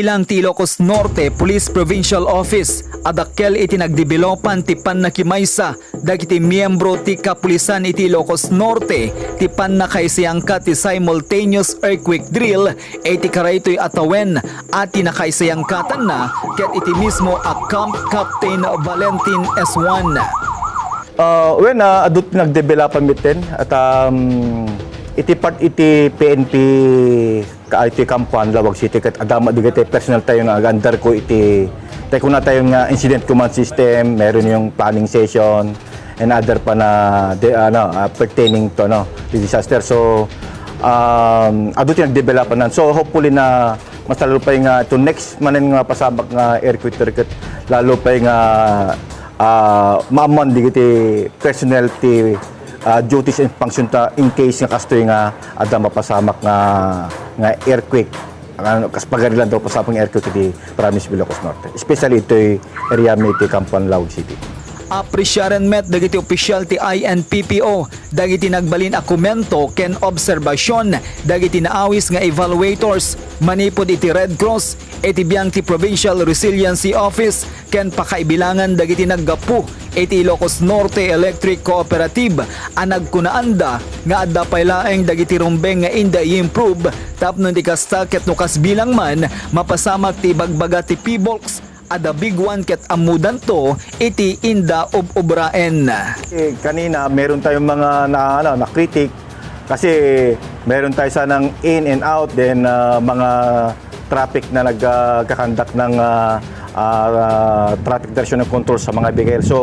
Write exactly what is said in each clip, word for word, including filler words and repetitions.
Bilang ti Ilocos Norte Police Provincial Office, adakkel iti nagdevelopan ti pannakimaysa dagiti miyembro ti kapulisan iti Ilocos Norte ti pannakaisayangkat ti simultaneous earthquake drill iti karaytoy a tawen a ti nakaisayangkatanna ket iti mismo a Camp Captain Valentin S one. Ah, wen, ah, adu ti nagdevelopan metten at, um, iti part iti P N P ka, iti Camp Juan, Laoag City, ket adda met dagiti personnel tayo nga ag-undergo iti, tayo kuna tayo nga incident command system, meron yung planning session, and other pa na, de, ano, ah, pertaining to, ano, the disaster. So, um, adu ti nagdevelopan nan. So, hopefully na mas lalo pay nga ito next manen nga pasamak nga earthquake target, lalo pay nga, ah, maammoan digiti personnel ti, ah, duties and function ta in case nga kastoy nga adda mapasamak nga, nga earthquake. Ano, kas pagarilan daw pasamak nga earthquake iti province of Ilocos Norte, especially itoy area mi iti Camp Juan, Laoag City. Apresiaren met dagiti opisyal ti I N P P O dagiti nagbalin a komento ken obserbasion dagiti naawis nga evaluators manipud iti Red Cross iti biang ti Provincial Resiliency Office ken pakaibilangan dagiti naggapu iti Ilocos Norte Electric Cooperative a nagkunaanda nga adda pay laeng dagiti rumbeng nga inda i-improve tapno iti kasta ket no kasbilang man mapasamak ti ibagbaga ti PHIVOLCS a the big one ket ammodanto iti inda ob-obraen. Eh, kanina, meron tayong mga na, ano, na-critic kasi meron tayo sanang in and out, then, ah, mga traffic na nag, ah, kakandak ng, ah, ah, traffic direction and control sa mga vehicle. So,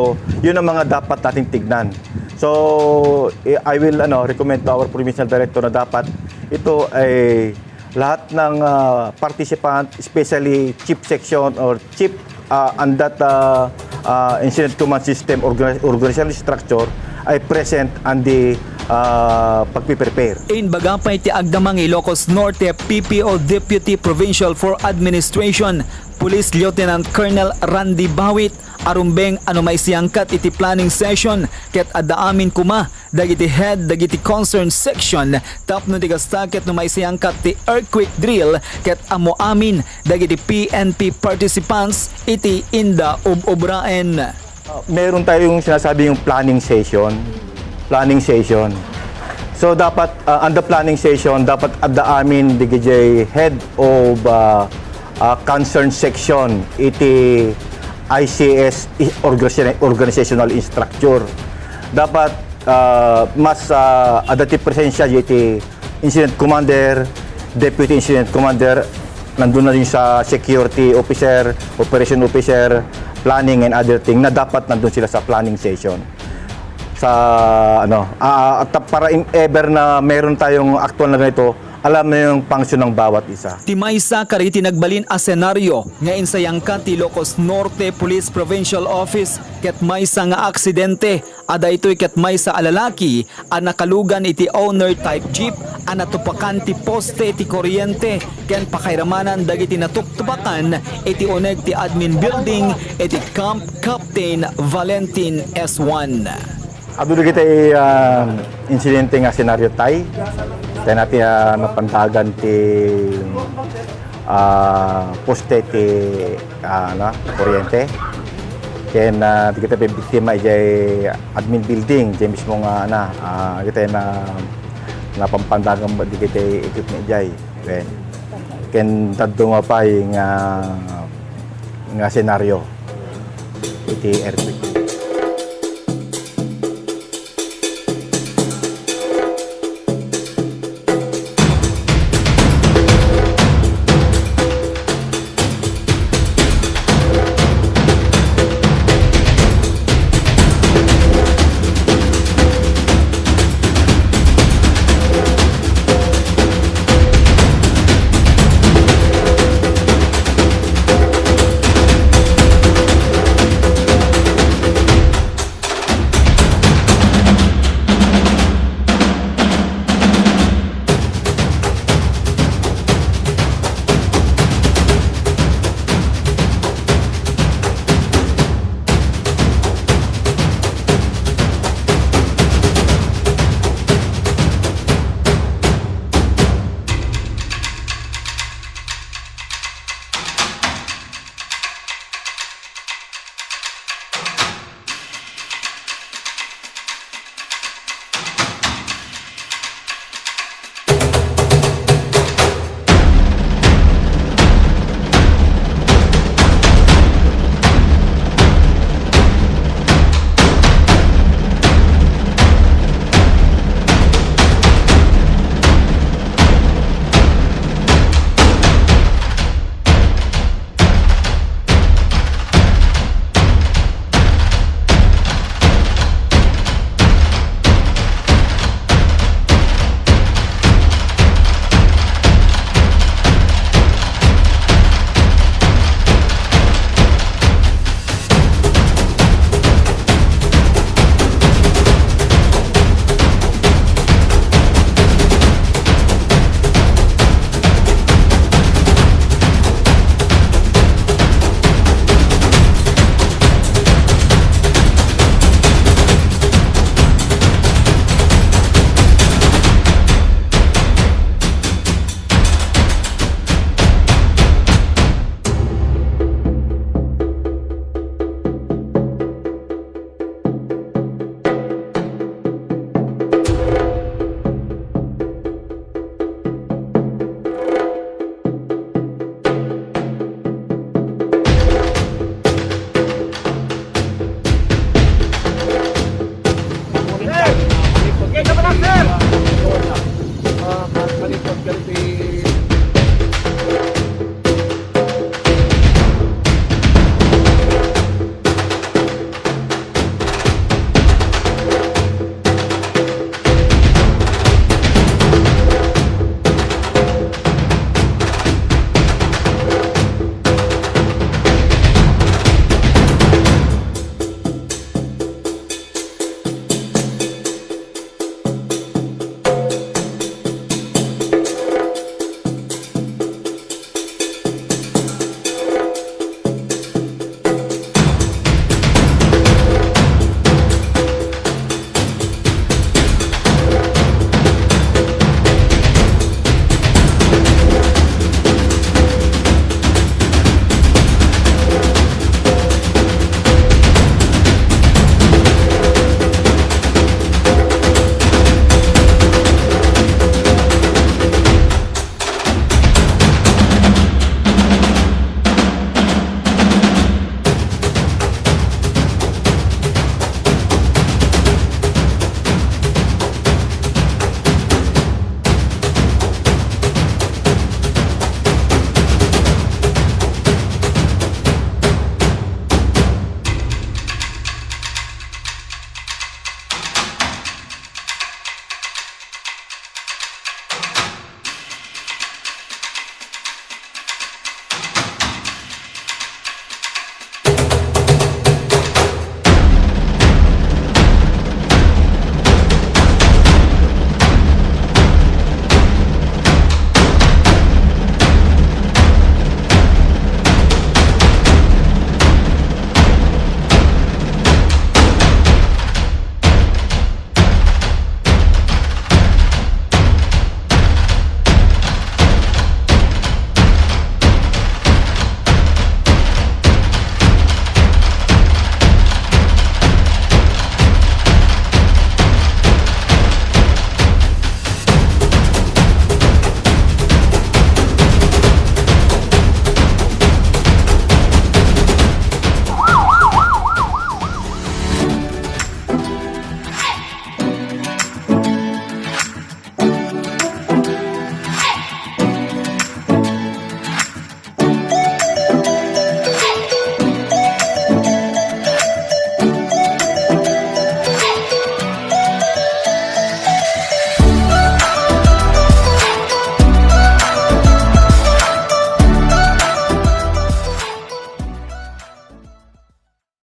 yun ang mga dapat nating tignan. So, eh, I will, ano, recommend to our provincial director na dapat ito ay lahat ng, ah, participant, especially chief section or chief, ah, and that, ah, ah, incident command system organi-, organizational structure ay present and the, ah, pagpiprepare. Imbaga pay ti agdama nga Ilocos Norte P P O Deputy Provincial for Administration, Police Lieutenant Colonel Randy Bawit, a rumbeng a no maisayangkat iti planning session ket adda amin koma dagiti head dagiti concerned section tapno iti kasta ket no maisayangkat ti earthquake drill ket ammo amin dagiti P N P participants iti inda ob-obraen. Ah, meron tayong sinasabi yung planning session. Planning session. So, dapat, ah, on the planning session, dapat adda amin dagiti head of, ah, ah, concerned section iti I C S i-, organisa-, organizational structure. Dapat, ah, mas, ah, adda ti presensya iti incident commander, deputy incident commander, nandun na yung sa security officer, operation officer, planning and other thing na dapat nandun sila sa planning session. Sa, ano, ah, at para in ever na meron tayong aktual na ganito, alam na yung function ng bawat isa. Ti maysa kadagiti nagbalin a senaryo nga insayangkat ti Ilocos Norte Police Provincial Office ket maysa nga aksidente a daytoy ket maysa a lalaki a nakalugan iti owner type jeep a natupakan ti poste ti kuryente ken pakairamanan dagiti natuptupakan iti uneg ti admin building iti Camp Captain Valentin S one. Adu dagiti, ah, insidente nga senaryo tay, tay nati, ah, napandagan ti, ah, poste ti, ah, ano, kuryente. Ken, ah, dagiti biktima idiay admin building, idiay mismo nga, ano, ah, dagiti na, napampandagan dagiti equipment idiay. Ken, ken dadduma pay nga, nga senaryo iti earthquake.